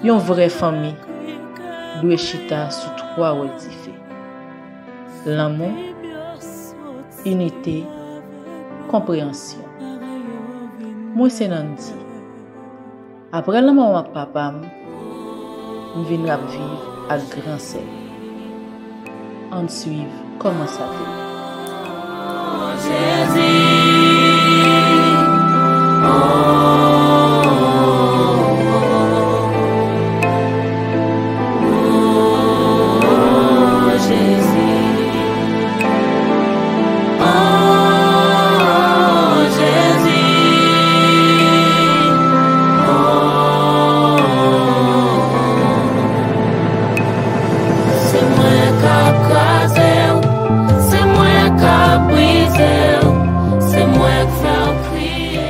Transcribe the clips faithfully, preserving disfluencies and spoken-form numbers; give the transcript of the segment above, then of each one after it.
Yon vrè fanmi dwe chita sou twa wòl dife: lanmou, inite, konpreyansyon. Mwen se Nandy. Aprè lanmò m ak papa m, m vin ap viv ak gran sè m. Ann swiv kòman sa te ye. Se mwen k ap kraze w, se mwen k ap brize w, se mwen k fè w kriye.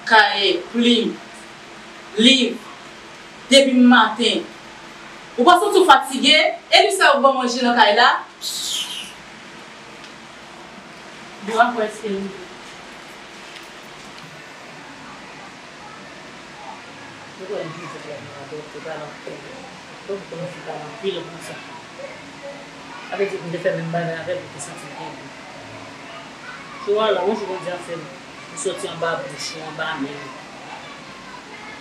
Kaye, plim, liv, depi maten. Ou pa santi w fatige? E li sa yo ban manje nan kay la? Bwa prèske rive. Ou wè, m di se pral nan adopte, pa nan fè. Fòk ou konnen fi pa nan pil konsa. Sa vle di pou m te fè menm bagay avè l, pou te santi l kenbe. Sou a la, yon jou Bondye ap fè m, m soti anba bouch ou, anba men w.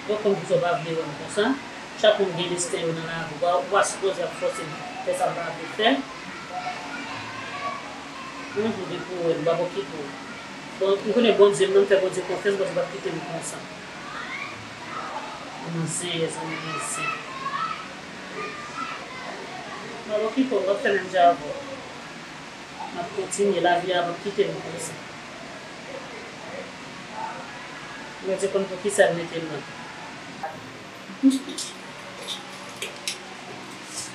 Ou konn poukisa w pa vle wè m konsa? Chak moun gen desten yo nan lavi. Ou pa, ou pa sipoze ap fòse m fè sa m pa vle fè. Yon jou depi w wè m, m p ap okipe w. Bon, m konnen Bondye m nan, m fè Bondye konfyans, Bondye p ap kite m konsa. Mwen Senyè, zanmi mwen sen. M ap okipe w, m ap fè menm jan avè w. M ap kontinye, lavi a p ap kite m konsa. Bondye konn poukisa l mete m la.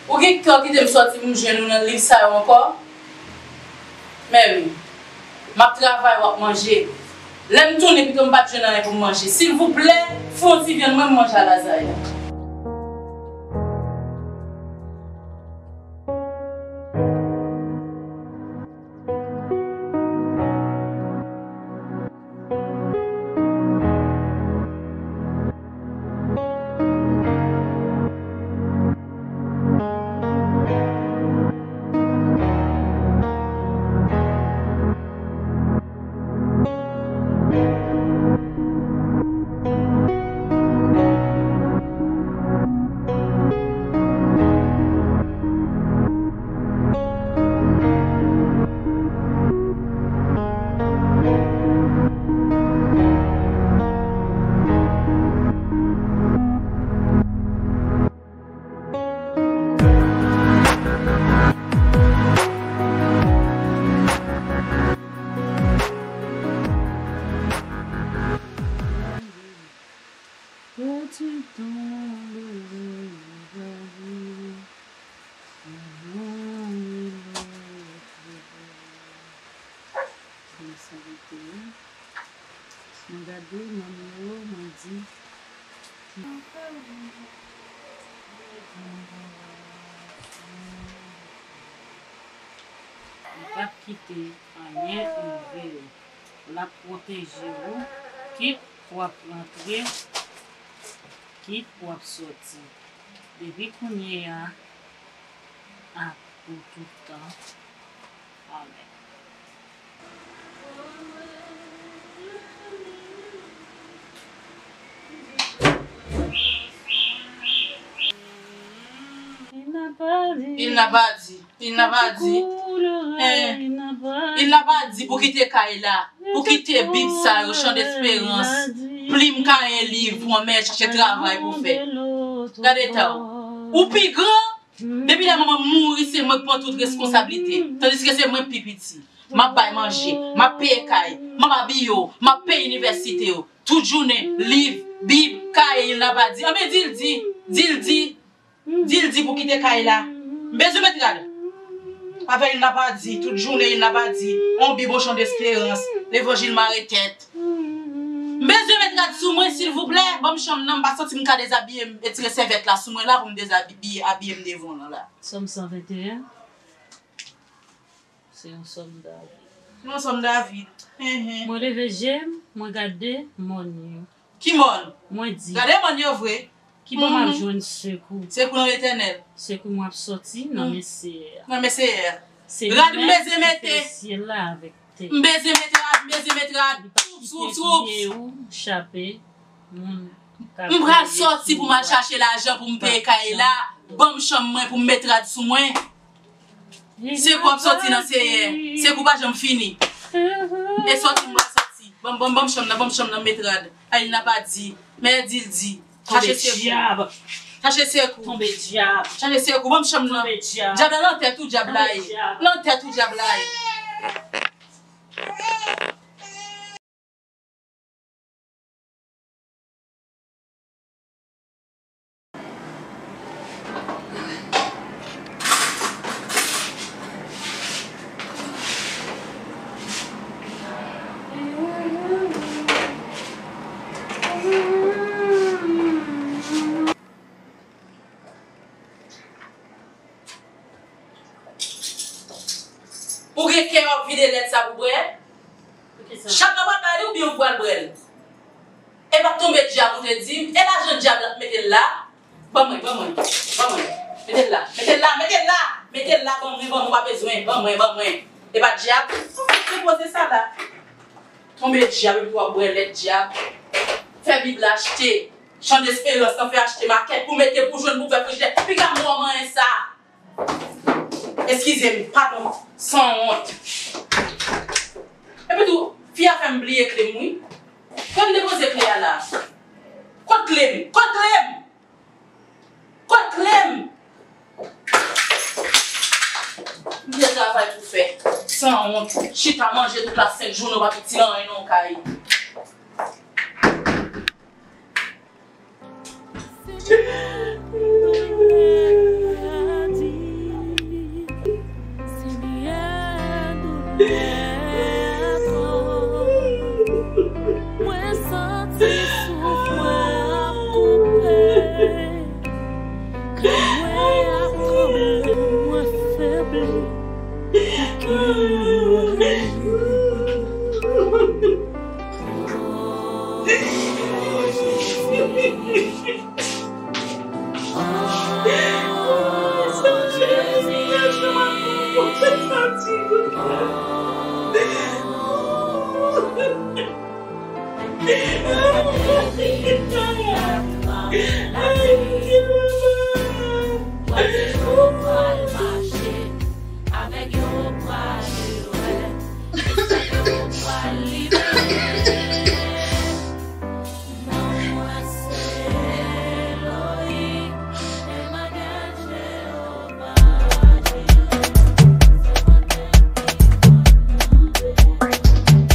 Ou gen kè w kite m sòti pou m jwenn ou nan liv sa yo ankò? Mèwi, m ap travay, w ap manje. Lè m tounen, pito m pa t jwenn anyen pou m manje. Silvouplè, fè yon ti vyann mwen, m manje a lazay la. Pèdi tonbe leve, mwen retwouve. Kòman sa rete a? Mwen gade nonm yo, mwen di, li p ap kite anyen rive w. L ap pwoteje w, kit w ap rantre, kit w ap sòti. Depi kounye a, ak pou tout tan. Amèn. Il n'a pas dit. Il n'a pas dit. Il n'a pas dit. Eh, il n'a pas dit pou kite kay la, pou kite Bib sa yo, Chan Desperans, plim, kaye, liv, pran mèt, chache travay pou fè. Gade eta w. Ou pi gran, depi lè manman m mouri, se mwen k pran tout reskonsablite. Tandiske se mwen k pi piti. M ap bay manje, m ap peye kay, m ap abiye w, m ap peye inivèsite w. Tout jounen, liv, Bib, kaye, il n'a pas dit. Anben, di l di, di l di, di l di pou kite kay la. M bezwen met rad. Avè il n'a pas dit, tout jounen il n'a pas dit. On Bib, on Chan Desperans, levanjil mare tèt. M bezwen met rad sou mwen, silvouplè. Ban m chanm nan, m pa santi m ka dezabiye m, retire sèvyèt la sou mwen la pou m dezabiye, abiye m devan w lan la. Sòm san venteyen. Se yon sòm David. Yon sòm David. Hen, hen. Mwen leve je m, mwen gade mòn yo. Ki mòn? Mwen di, gade mòn yo vre. Ki bò m ap jwenn sekou? Sekou nan Letènèl. Sekou mwen ap sòti nan men Seyè a. Nan men Seyè a. Rad m bezwen mete. Li menm ki fè syèl la avèk tè. M bezwen met rad, m bezwen met rad. Swoup, swoup, swoup. Li kite pye w chape moun k ap gade sou ou a. M pral sòti pou m al chache lajan pou m peye kay la. Ban m chanm mwen pou m met rad sou mwen. Sekou ap sòti nan Seyè. Sekou pa janm fini. E sòti m pral sòti. Ban m, ban m, ban m chanm nan, ban m chanm nan, m met rad. Ay, l na pa di. Mè di l di. Chache sekou. Chache sekou. Tonbe dyab. Chache sekou. Ban m chanm nan. Tonbe dyab. Dyab la nan tèt ou, dyab la ye. Nan tèt ou, dyab la ye. Ou gen kè w ap vide lèt sa pou bwè? Chak lè w pral bay li oubyen ou pral bwè l? E pa tonbe dyab ou te di m, e lajan dyab la mete l la? Ban mwen, ban mwen, ban mwen. Mete l la, mete l la, mete l la, mete l la, ban mwen, ban mwen, ou pa bezwen, ban mwen, ban mwen. E pa dyab, ou fèk depoze sa la. Tonbe dyab epi w ap bwè lèt dyab. Fè Bib la achte. Chan desperans lan fè achte makèt pou mete pou jwenn pou fè frijidè. Piga mò manyen sa. Eskize m, padon, sanwont. Epi tou, fi a fè m bliye kle m wi. Kote m depoze kle a la? Kot kle m? Kot kle m? Kot kle m? M gen travay pou fè. Sanwont, chita manje tout la senk jounen, w pa fouti anyen nan yon kay. Mwen santi souf mwen ap koupe, kè mwen ap tranble, mwen febli.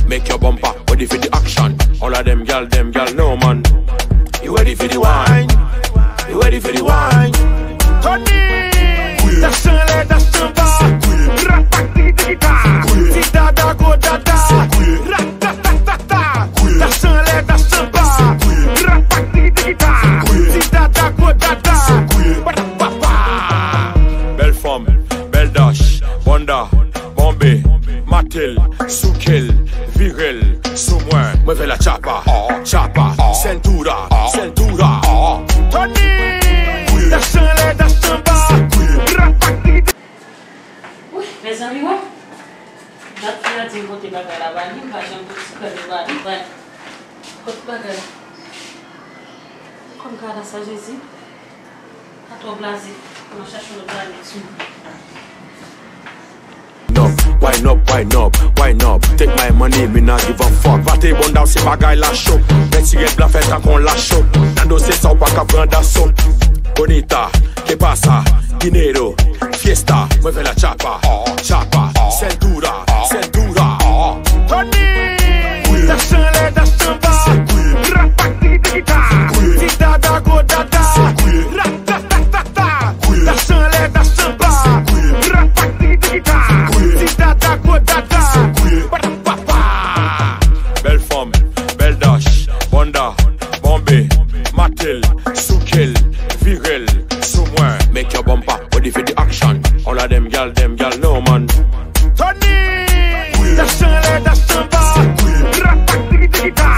Make your bumper ready for the action. All of them gyal, them gyal, no man. You ready for the wine? You ready for the wine? Tony! Dash anlè, dash anba. Rapak tiki tiki ta. Ti dada, gwo dada. Ratatatata. Dash anlè, dash anba. Rapak tiki tiki ta. Ti dada, gwo dada. Papa. Bèl fanm, bèl dash, bonda, bonbe, mate l, souke l, vire l sou mwen. Mwen vè la tchapa, tchapa, sentura, sentura. Tony! Dash anlè, dash anba. Rapak tiki. Wi, mezanmi, wè. Dat fi a di m pote bagay la ba li, m pa janm pote ti kòb yo ba li, ba li. Kot bagay? Kòm ka nan sa, Jezi? Pa twò blaze. Mwen chache yon lòt bagay sou mwen. Up, wine up, wine up, wine up. Take my money, me not give a fuck. Vate bonda se bagay la cho. Mèt sirèt blan fè tankou la cho. Nan dosye sa w pa ka pran daso. Bonita, que pasa? Dinero, fiesta. Mwen vè la chapa, chapa. Sentura, sentura. Tony! Dash anlè, dash anba. Rapak tiki tiki ta. Ti dada, gwo dada. Ratatatata. Dash anlè, dash anba. Rapak tiki tiki ta. Ti dada, gwo dada. Papa. Bèl fanm, bèl dash, All of them gyal, them gyal, no man. Tony! Dash anlè, dash anba. Rapak, tiki, tiki, ta.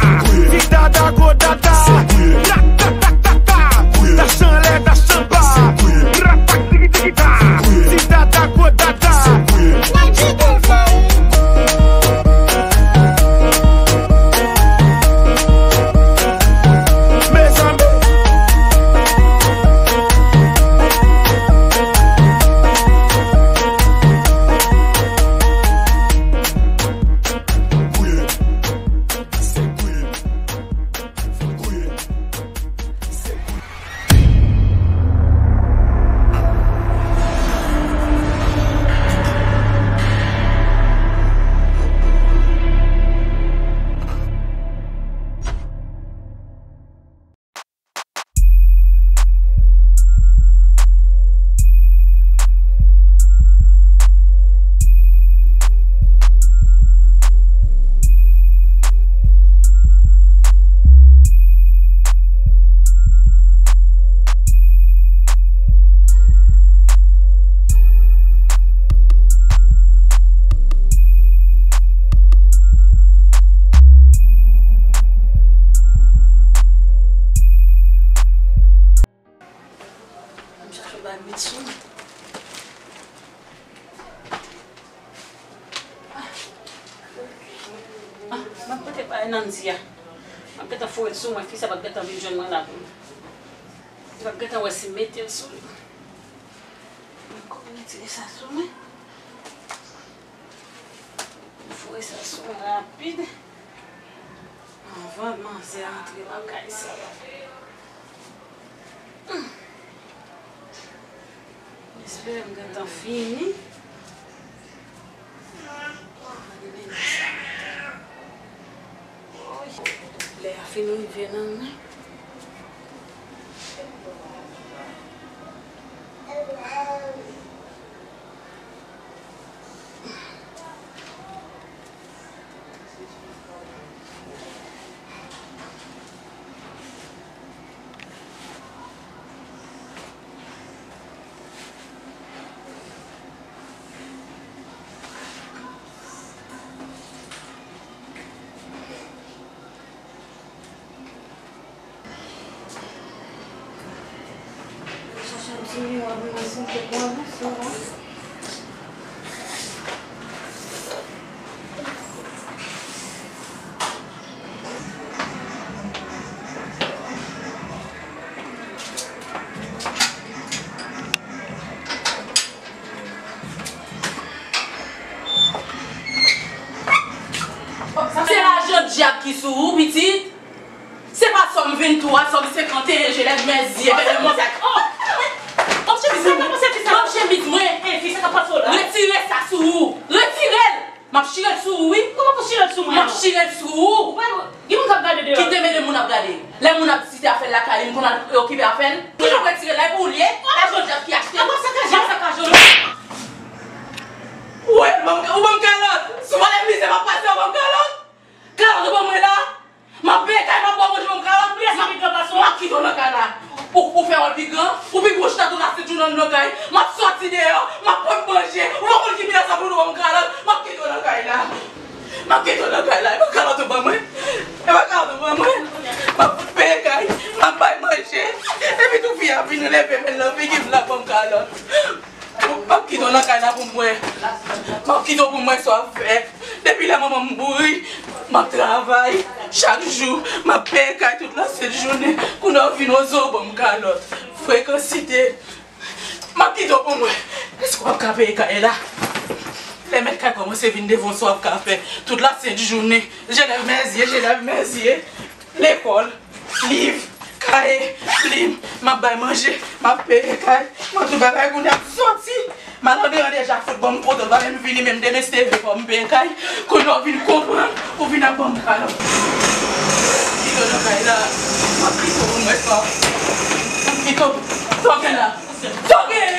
Ti dada, gwo dada. Ratatatata. Dash anlè, dash anba. Rapak, tiki, tiki, ta. Ti dada, gwo dada. Mezanmi. M chache bay met sou mwen. Ah, m ap pote pa Nancy a. M ap gentan foure l sou mwen, fi sa p ap gentan vin jwenn mwen la pou m. Li p ap gentan wè si m mete l sou li. Mwen kòmanse retire sa sou mwen. Foure sa sou mwen rapid. Anvan manzè antre lakay sa. Hmm. M espere m gentan fini. Lè a fin rive nan mwen. Chache yon ti miwa pou mwen, silvouplè, bonswa. Se lajan dyab ki sou ou, pitit. Se pa sòm vennntwa, sòm senkanteyen, je lève mes yeux vers le monde. Oh! Kòm chemiz mwen, kòm chemiz mwen. Retire sa sou ou. Retire l. M ap chire l sou ou, wi. Kòman pou chire l sou mwen? M ap chire l sou ou. Gen moun k ap gade deyò. Kite mele moun ap gade. Lè moun ap vizite afè l lakay li, m konn al okipe afè l. Toujou retire l la, e pou ou l ye. Lajan dyab ki achte. Mwen sakaje, mwen sakaje. Ou ban m, ou ban m kalòt. Si w pa lè mizè m ap pase, ou ban m kalòt. Kalòt ou ban mwen la. M ap peye kay, m ap ba w manje, ban m kalòt. M ap kite w nan kay la. Ou, ou fè w pi gran, ou pi gwo chita tou la sèt jou nan, nan kay. M ap sòti deyò, m ap pran manje. Ou pa konn ki mitan sa pou nou ban m kalòt. M ap kite w nan kay la. M ap kite w nan kay la. E pa kalòt ou ban mwen. E pa kalòt ou ban mwen. M ap peye kay, m ap bay manje. Epi tou fi a vin leve men l nan figi m la ban m kalòt. M ap kite w nan kay la pou m wè. M ap kite w pou m wè sa w ap fè. Depi lè manman m mouri, m ap travay chak jou. M ap peye kay tout la sent jounen. Kounye a w vin oze w ban m kalòt. Frekansite. M ap kite w pou m wè. Èske w ap ka peye kay la? Lè mèt kay kòmanse vin devan w, sa w ap ka fè tout la sent jounen. Je lève mes yeux, je lève mes yeux. Lekòl, liv, kaye, plim, m ap bay manje, m ap peye kay, m ap tout bagay, kounye a m sòti. Malandren an deja fout ban m poto, l pa menm vini menm, demen se leve fò m peye kay. Kounye a w vin konprann, ou vin ap ban m kalòt. Kite w nan kay la, m ap kite w pou mwen sa. M ap kite w. Sa w gen la? Sa w gen?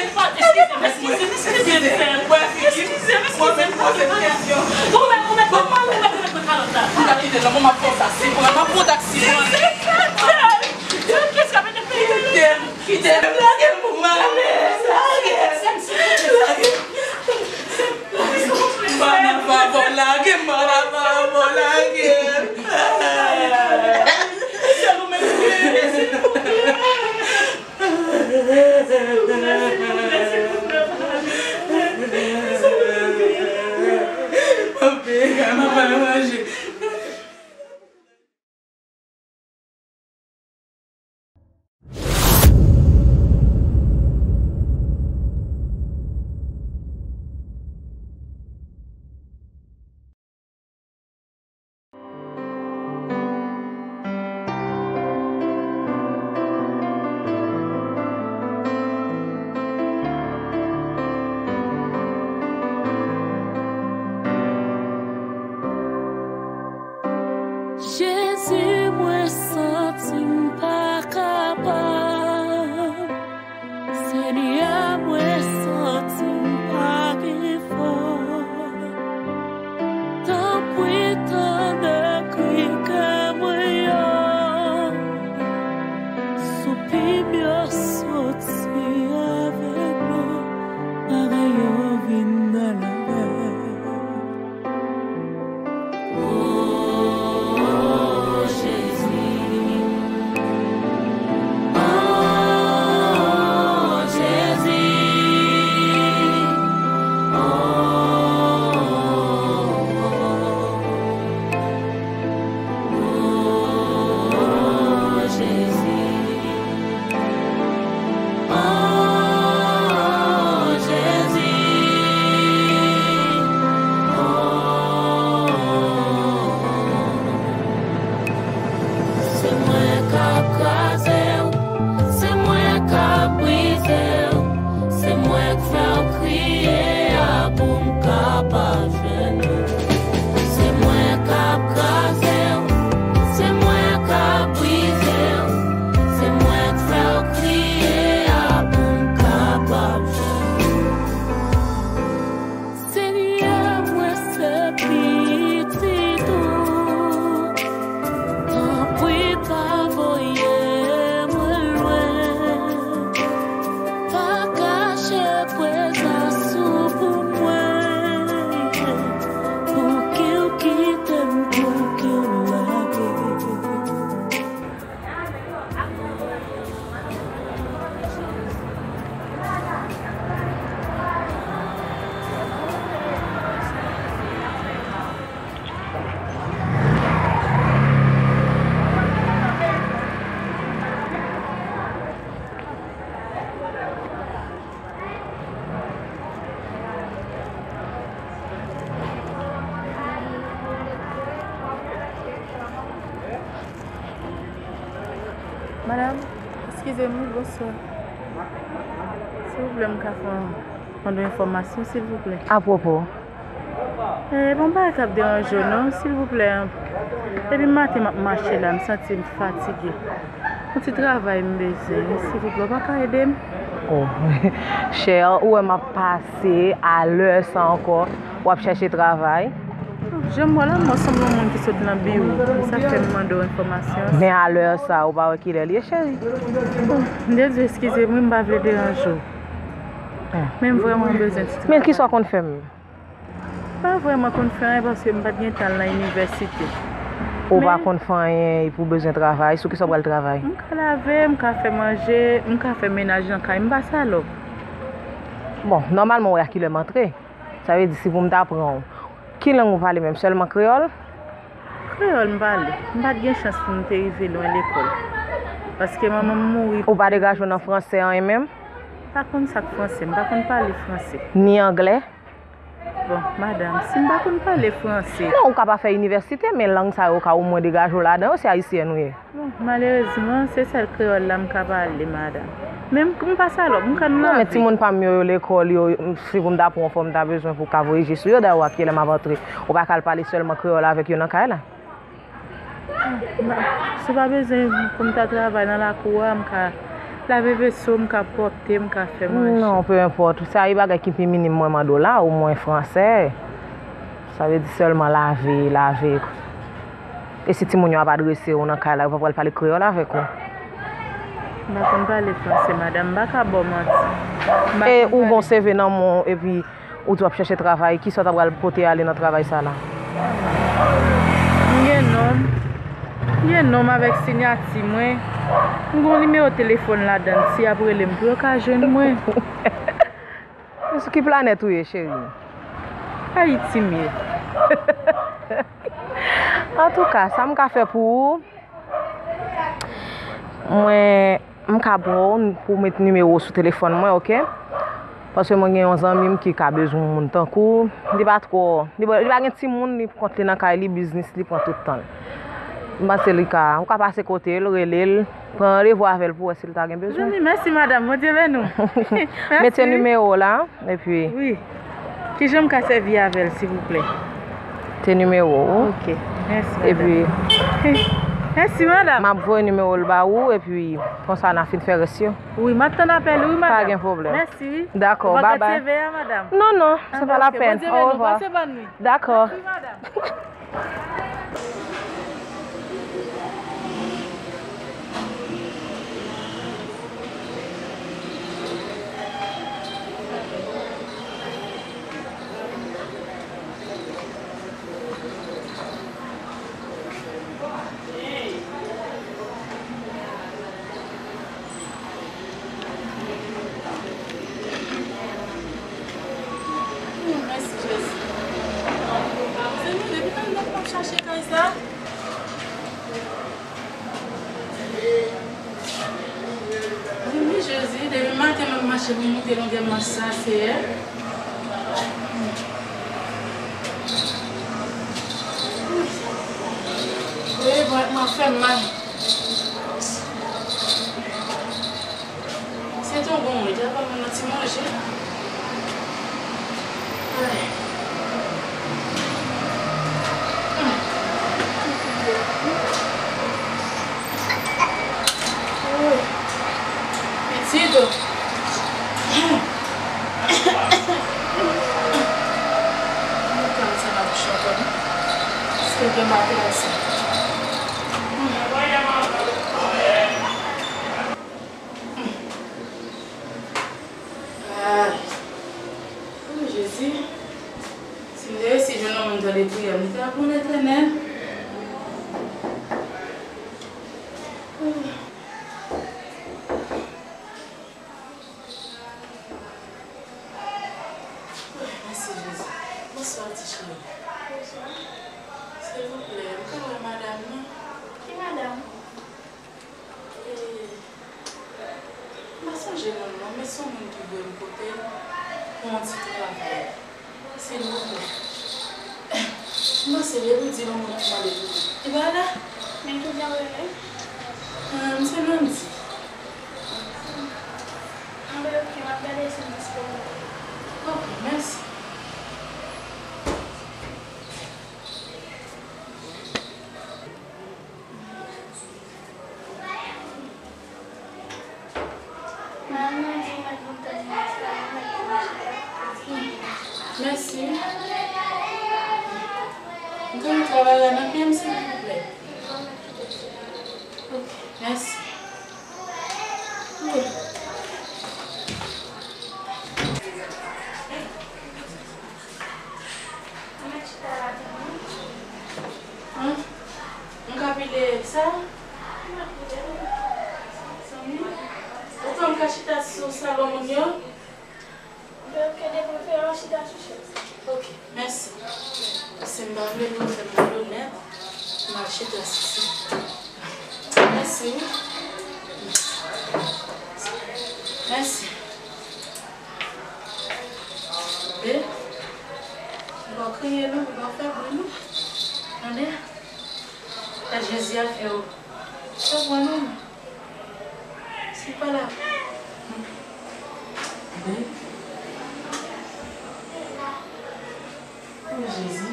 Eskize m, eskize m, eskize m, sè. Eskize m, eskize m, eskize m. Ou mèt, ou mèt, ou mèt, ou mèt remèt mwen kalòt la. M ta kite l, m ap pran taksi, m ap pran taksi. Kite m, kite m, lage m pou m ale, lage m, lage m. Madam, eskize m, wi, bonswa. Silvouplè, m ka fè yon, mande yon enfòmasyon, silvouplè? Apwopo? E, bon, bagay k ap deranje w, non, silvouplè. Depi maten m ap mache la, m santi m fatige. Yon ti travay m bezwen, wi, silvouplè, w pa ka ede m? Oh, chè, ou wè m ap pase a lè sa ankò, w ap chèche travay? Jan m wè la, m wè w sanble yon moun ki sot nan biwo. Se sa k fè m mande w enfòmasyon. Men a lè sa, ou pa wè ki lè l ye, cheri? Bon, m te di w eskize m, wi, m pa vle deranje w. Men m vrèman bezwen ti travay. Men kisa w konn fè menm? M pa vrèman konn fè anyen paske m pa t gen tan al nan inivèsite. Ou pa konn fè anyen epi w bezwen travay, sou kisa w pral travay? M ka lave, m ka fè manje, m ka fè menaj nan kay, m pa salòp. Bon, nòmalman, w wè a kilè m antre. Sa vle di, si pou m ta pran w, ki lang ou pale menm? Sèlman kreyòl? Kreyòl m pale. M pa t gen chans pou m te rive lwen lekòl. Paske manman m mouri. Ou pa degaje w nan fransè anyen menm? M pa konn sa k fransè. M pa konn pale fransè. Ni anglè? Bon, madanm, si m pa konn pale fransè. Non, ou ka pa fè inivèsite, men lang sa yo ka omwen degaje w ladan yo, se ayisyèn ou ye. Bon, malerezman, se sèl kreyòl la m ka pale, madanm. Men m, m pa salòp, m konn lave. Non, men timoun pa m yo, yo lekòl, yo, si pou m ta pran w, fò m ta bezwen pou w ka voye je sou yo, dayè w wè a kilè m ap antre. Ou pa ka al pale sèlman kreyòl avèk yo nan kay la? Si w pa bezwen pou m ta travay nan lakou a, m ka lave veso, m ka pwòpte, m ka fè manje. Non, peu importe. Sa e bagay ki pi minim mwen mande w la, omwen fransè. Sa vle di sèlman lave, lave. E si timoun yo ap adrese w nan kay la, yo pa pral pale kreyòl avèk ou? M pa konn pale fransè, madanm, m pa ka ba w manti. M pa konn pale. E ou gon C V nan men w, epi ou di w ap chèche travay, kisa w ta pral pote ale nan travay sa la? M gen non m. M gen non m avèk siyati mwen. M gon nimewo telefòn ladan l. Si y ap rele m tou, yo ka jwenn mwen. Sou ki planèt ou ye, cheri? Ayiti m ye. Antouka, sa m ka fè pou ou, mwen, m ka ba w pou w met nimewo w sou telefòn mwen, oke? Paske mwen gen yon zanmi m ki ka bezwen yon moun tankou w. Li pa twò, li pa, li pa gen timoun, li kont li nan kay li, biznis li pran tout tan l. M panse li ka, ou ka pase kote l, rele l, pran randevou avè l pou w wè si l ta gen bezwen. Zanmi, mèsi madanm, Bondye beni w. Mete nimewo w la, epi. Wi. Kijan m ka sèvi avè l, silvouplè? Te nimewo w. Ok, mèsi, madanm. Epi. Mèsi, madanm. M ap voye nimewo l ba ou, epi konsa n a fin fè rès yo. Wi, m ap tann apèl ou, wi, madanm. Pa gen pwoblèm. Mèsi, wi. Dakò, babay. Ou pa gate V A, madanm? Non, non, se pa lapèn. Bondye beni w. Pase bòn nwit. Dakò. Mèsi, madanm. Mèsi, Jezi. Mezanmi, depi nan lòt m ap chache kay sa. Mezanmi, Jezi, depi maten m ap mache pou m moute longè mach sa, Seyè. Wi, bon, mwen fè m mal. Se tonton mwen, li te ap ban mwen yon ti manje. Ay. Pitit o. Mwen pran sa nan bouch mwen, paske gen batri sa. Ah. O Jezi, si m te resi jwenn yon moun tande priyè m, li t ap bon, Letènèl. Mèsi, Jezi. Bonswa, ti cheri. Bonswa. Silvouplè, m ka wè madanm nan? Ki madanm? E, m pa sonje non l non, men se yon moun ki voye m kote l pou yon ti travay. Silvouplè. M panse depi w di l yon moun ki mande pou li. Li pa la? Men kijan w rele? Ah, m se Landy. Anben, ok, m ap gade si m disponib. Ok, mèsi. Mèsi. M konn travay la nan pye m, silvouplè. Ok, mèsi. An? M ka pile sa? Zanmi? Ou kwè m ka chita sou salon moun yo? Donk, de preferans, chita sou chèz. Ok, mèsi. Paske m pa vle nou fè m mal onèt, m al chita sou sa. Mèsi, wi. Mèsi. Be, ou pa kriye non, ou pa fè bri non. Tande? Sa Jezi a fè w. Sa pran non. Se pa la. Be. O Jezi.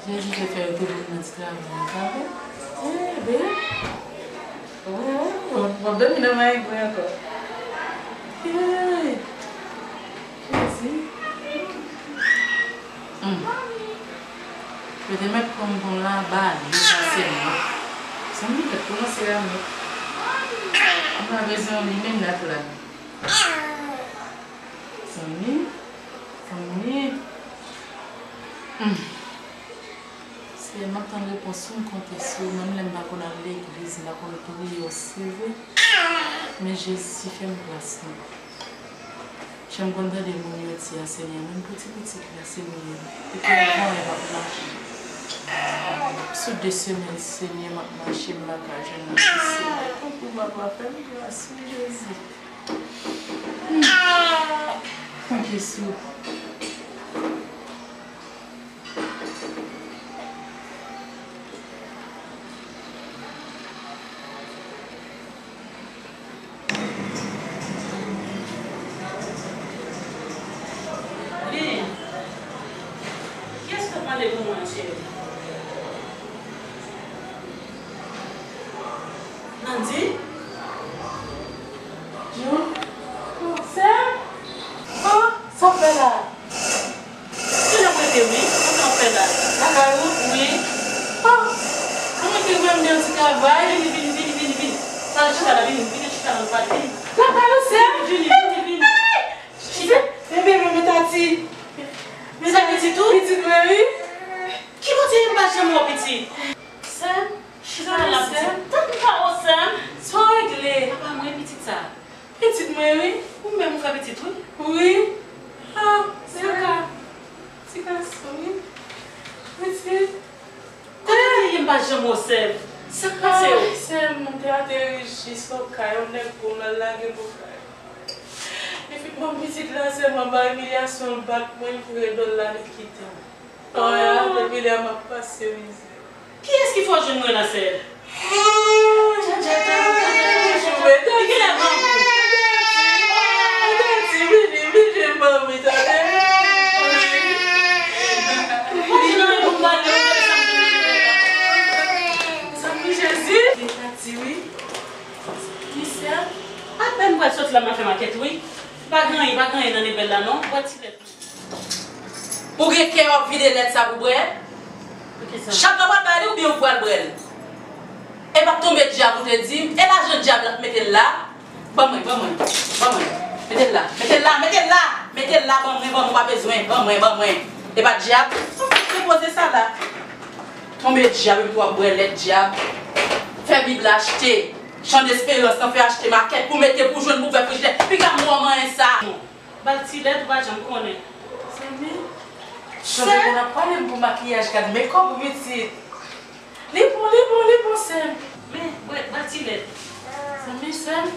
Jezi te fè yo te vin nan ti travay an, sa vre? Eh, ben. Oh, oh, oh, w ap dòmi nan mayi gwen ankò. Hey, Jezi. Hmm. Yo te mèt pran m pou yon laba, li pase mwen. Zanmi, mèt kòmanse la, men. M pa bezwen yon limenad la. Zanmi, zanmi. Hmm. Seyè, m ap tann repons ou, m konte sou ou, menm lè m pa konn al legliz, m pa konn priye, se vre. Men Jezi fè m gras, non. Jan m konn tande moun yo di a, Senyè, menm pou ti pitit la, Senyè, epi yon vanyan p ap mache. Sou de semèn, Senyè, m ap mache, m pa ka jwenn moun, Senyè. Tanpri, papa, fè m gras, wi, Jezi. Konte sou. Lili, kiyès k ap mande pou mwen an, cheri? Landy? Jan? Oh, sè? Oh, sa w fè la? Kilè w rete, wi? Kòman w fè la? Lakay ou? Wi. Oh, mwen te wè m nan yon ti travay. Vini, vini, vini, vini, vini. Al chita la, vini, vini chita la, nou pale, vini. Lakay ou, sè? Vini, vini, vini, vini. Chita. Men, men, men, men Tati. Men Tati, pitit ou? Pitit mwen, wi. Ki kote m pa janm wè w, pitit? Sè m, chita la, pitit. Tann m pa wè w, sè m. Sa w regle? Papa mwen, pitit sa. Pitit mwen, wi. Ou menm ou fè pitit, wi. Wi. Ah, se ka. Ti gason, wi. Pitit. Kote w te ye m pa janm wè w, sè m? Sa k pase w? Ay, sè m, mwen te ateri jis Okay, yon nèg gwo m al lage m Okay. Li fin ban m pitit la, sè m, anba imilyasyon, l bat mwen, l voye do l la, li kite m. Oya, depi lè a m ap pase mizè. Kiyès ki fè w jwenn mwen la, sè? Djadjata, djadjata, djadjata. Li genlè grangou. Ou pa gen anyen pou m pale, ou tande sa m vin di la. Zanmi Jezi. Li pati, wi. Misye. Apèn m pral soti la, m al fè makèt, wi. Pa gen anyen, pa gen anyen nan lebèl la, non. Bwè ti lèt. Ou gen kè w ap vide lèt sa pou bwè? Poukisa? Chak lè w pral bay li oubyen ou pral bwè l? E p ap tonbe dyab ou te di m? E lajan dyab la k mete l la? Ban mwen, ban mwen, ban mwen. Mete l la, mete l la, mete l la, mete l la, ban mwen, ban mwen, m pa bezwen, ban mwen, ban mwen. E pa dyab? Depoze sa la. Tonbe dyab epi w ap bwè lèt dyab. Fè Bib la achte. Chan Desperans lan fè achte makèt pou mete pou jwenn pou fè frijidè. Piga m wè w manyen sa. Ba l ti lèt, ou pa janm konnen. Zanmi, Jovena ap pale m pou makiyaj, gad makeup pitit. Li bon, li bon, li bon, sè m. Men, bwè, ba l ti lèt. Zanmi, sè m.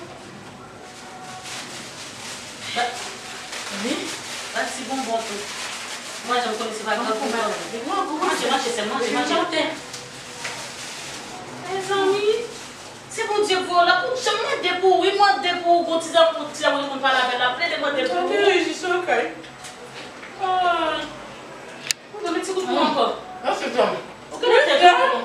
Ba, wi. Ba l ti bonbon tou. Ou pa janm konnen se pa grangou. Li grangou, wi. Manje, manje, sè m, manje, manje. Mezanmi. Bondye voye w la pou janm mande pou ou, wi, mande pou ou, gon ti zanmi, ti zanmi konn pale avè l, la plede mande pou ou. Mwen te rejis lakay. Ay. Ou gen ti kout pou ankò. Mèsi, zanmi. Ou gen tèt ankò.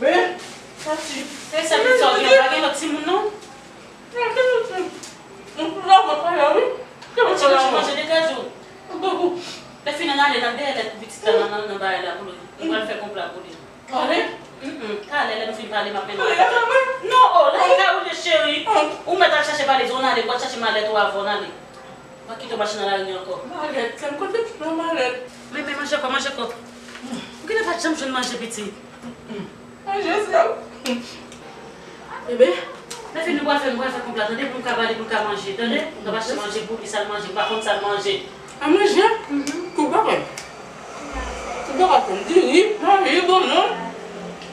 Ben, pati. Se sèl pitit sa w gen, pa gen lòt timoun non? Non, gen lòt timoun. Mwen pa la, wi. Gen lòt timoun. Manje, manje, degaje w. Lè fini, n ale, n al dèyè lèt pou pitit la, nan, nan, nan bagay la pou li. Nou pral fè konpla pou li. Ale? Mm, mm. Talè, lè nou fin pale, m ap mennen w. Ale avè mwen? Non, o, la e kay ou ye, cheri. Ou mèt al chache valiz ou, n ale, ou al chache malèt ou avè w, n ale. M pa kite w mache nan lari ankò. Malèt, sè m, kote m nan malèt? Men, men, manje ankò, manje ankò. Ou genlè pa t janm jwenn manje, pitit. Manje, sè m. Bebe, lè fini, nou pral fè, nou pral fè konpla, tande, pou l ka pale, pou l ka manje, tande? Nou ap achte manje pou li, sa l manje, m pa konn sa l manje. A manje? Tout bagay. Tout bagay, konn diri, manje, bonnan.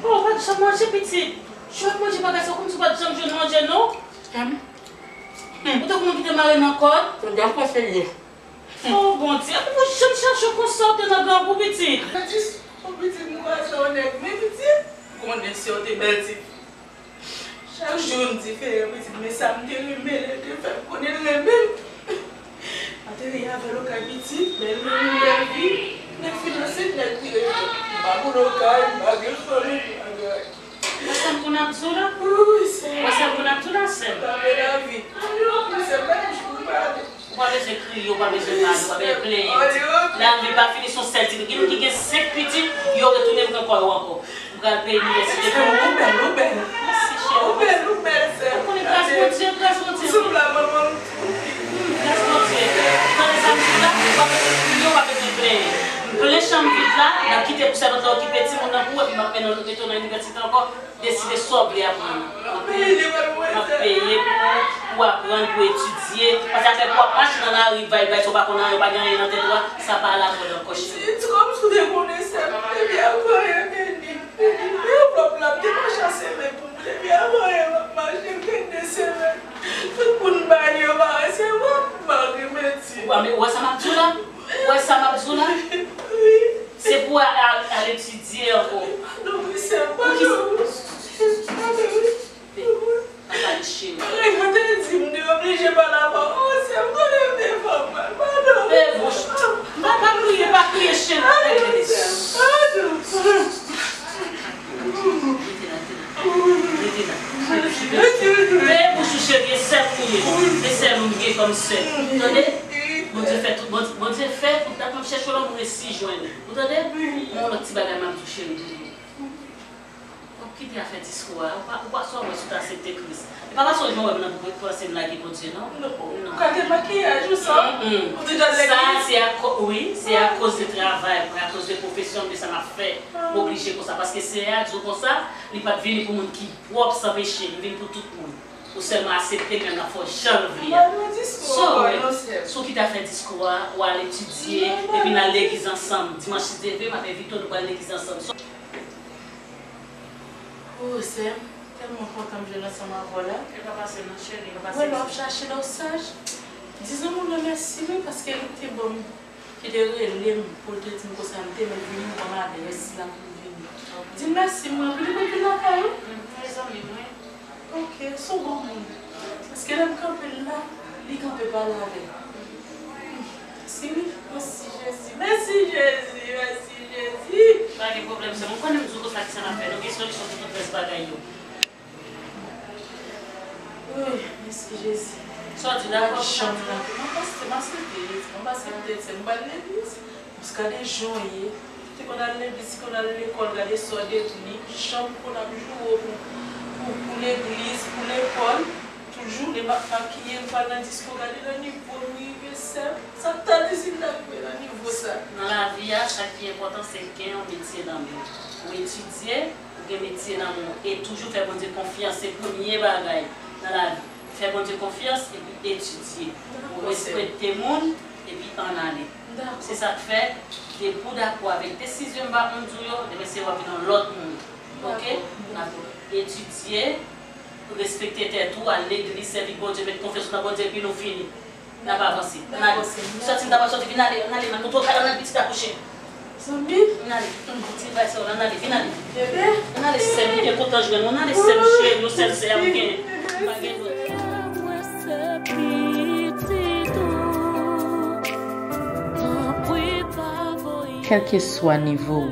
O, ou pa t janm manje, pitit. Jwenn manje bagay sa, kòmsi ou pa t janm jwenn manje, non? Sè m. Ou te konn kite mare nan kòd? Ou te fè serye. O Bondye, epi pou janm chache w konsa, w te nan grangou, pitit. Advantist, o pitit, m kwaze w nèg, men pitit, m konnen si w te bèl ti fi. Chak jou m diferan, pitit, men sa m te renmen lè l te fè m konnen l renmen m. M ateri avè l okay, pitit, bèl moun, bèl vi, nèg finanse, nèg ki rete. M pa pou l okay, m pa gen fanmi, m pa gen anyen. Wè sa m konn ap di w la? Wi, sè. Wè sa m konn ap di w la, sè m? Lavi. Ann, ann, sè m, pa gen jou pou m pale. Ou pa bezwen kriye, ou pa bezwen pale, ou pa bezwen plenyen. Lavi pa fini, se yon sèl ti. Gen moun ki gen senk pitit, yo retounen pran kò yo ankò. Ou pral peye inivèsite pou ou. Ou bèl, ou bèl. Mèsi, cheri. Ou bèl, ou bèl, sè m. Ou konnen gras Bondye, gras Bondye. Ou sanble a manman m tou. Hmm, gras Bondye. Tande sa m di w la, ou pa bezwen kriye, ou pa bezwen plenyen. M plen chanm vid la, n ap kite pou sèvant la okipe timoun nan pou ou, epi m ap mennen w, mete w nan inivèsite ankò. Deside sa w vle aprann. M ap peye pou ou, pou w aprann, pou w etidye. Paske afè pou w ap mache nan lari, bay, bay, sa w pa konn anyen, w pa gen anyen nan tèt ou a, sa pa al avè w ankò, cheri. Ti kòm si w te konnen sè m, depi avan yè beni, beni, men anvlòp la, m te mache a semèn pou m, depi avan yè m ap mache, m gen de semèn. Tout moun ba li yo pa resevwa, malgre menti. Ou wè sa m ap di w la? Ou wè sa m ap di w la? Wi. Se pou al, al, al etidye ankò. Padon, wi, sè m, padon. Padon, wi. Papa, lèche m. Bagay yo te di m, m te oblije pale avè w. O, sè m, padon, m te fè w mal, padon. Pe bouch. Pa, pa kriye, pa kriye, cheri. Padon, sè m, padon. Rete la, rete la. Rete la. Pe bouch ou, cheri, e sè m ou ye. E sè m ou ye kòm sè. Tande? Bondye fè tout, Bondye, Bondye fè tout dat m ap chèche w la, m resi jwenn ou. Ou tande? Yon lòt ti bagay m ap di w, cheri. W ap kite afè diskou a. Ou pa, ou pa sa w wè si w ta aksepte Kris. E pa paske w jan w wè m nan pou panse m lage Bondye, non. Non. Ou ka gen makiyaj ou san. Mm, mm. Ou te dwe al legliz. Sa, se akò-, wi, se akoz de travay mwen, akoz de pwofesyon m, de sa m ap fè. M oblije konsa. Paske Seyè a di w konsa, li pa t vini pou moun ki pwòp san peche, li vin pou tout moun. Ou sèlman aksepte l menm nan fò jan l vle a. So, wi, si w kite afè diskou a, w al etidye, epi n al legliz ansanm. Dimanch, si Dye vle, m ap envite w, nou pral legliz ansanm. So, o, sè m, tèlman kontan m jwenn ansanm avè w la. E pa pase non, cheri, pa pase. Wè, lè w ap chache lè w saj. Di zanmi w lan mèsi, wi, paske li te ban m ki te rele m pou l te di m konsa m te mèt vini, m ban l adrès la pou l vini. Di l mèsi, mwen, pou li konn vin lakay ou. Mhm, mezanmi, mwen. Ok, se yon bon moun. Paske lè m kanpe l la, li kanpe pale avè m. Mèsi, wi. Mèsi, Jezi. Mèsi, Jezi. Mèsi, Jezi. Pa gen pwoblèm, sè m. Ou konnen m di w konsa ki sa n ap fè. Nou gen solisyon pou tout rès bagay yo. Wi, mèsi Jezi. Sa w di, dakò? Chanm nan. M ap aksepte, m aksepte, m ap aksepte, sè m, m pral legliz. Paske gade jan w ye. Te konn al legliz, te konn al lekòl, gade sa w devni. Chanm pou n ap joure w pou, pou, pou legliz, pou lekòl. Toujou le ma-, makiye, m pral nan disko, gade nan nivo m rive, sè m. Sa ta di si m ta rive nan nivo sa? Nan lavi a, sa ki enpòtan, se gen yon metye nan men w. Ou etidye, ou gen metye nan men w. E toujou fè Bondye konfyans, se premye bagay nan lavi. Fè Bondye konfyans epi etidye. Ou respekte moun epi ann ale. Se sa k fè, depi w dakò avèk desizyon m pa konn di w yo, demen se w ap vin yon lòt moun. Ok? Dakò. Etidye, respekte tèt ou, al legliz, sèvi Bondye, met konfyans ou nan Bondye, epi nou fini. N ap avanse. N ale. Sòti, m ta pral sòti, vin ale, ann ale, man, nou twò talè, ann al pitit la kouche. Zanmi? Ann ale, ti bay sa w la, ann ale, vin ale. Bebe? Ann ale, sè m, m byen kontan jwenn ou, ann ale, sè m, cheri, yon sèl sè a m gen, m pa gen lòt. Kèlkeswa nivo w,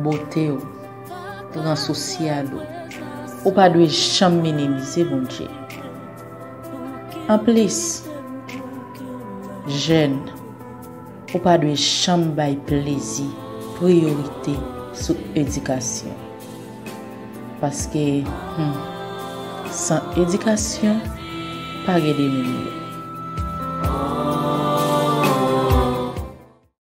bote w, ran sosyal ou, ou pa dwe janm minimize Bondye. Anplis, jèn, ou pa dwe janm bay plezi priyorite sou edikasyon. Paske, hmm, san edikasyon, pa gen demen miyò.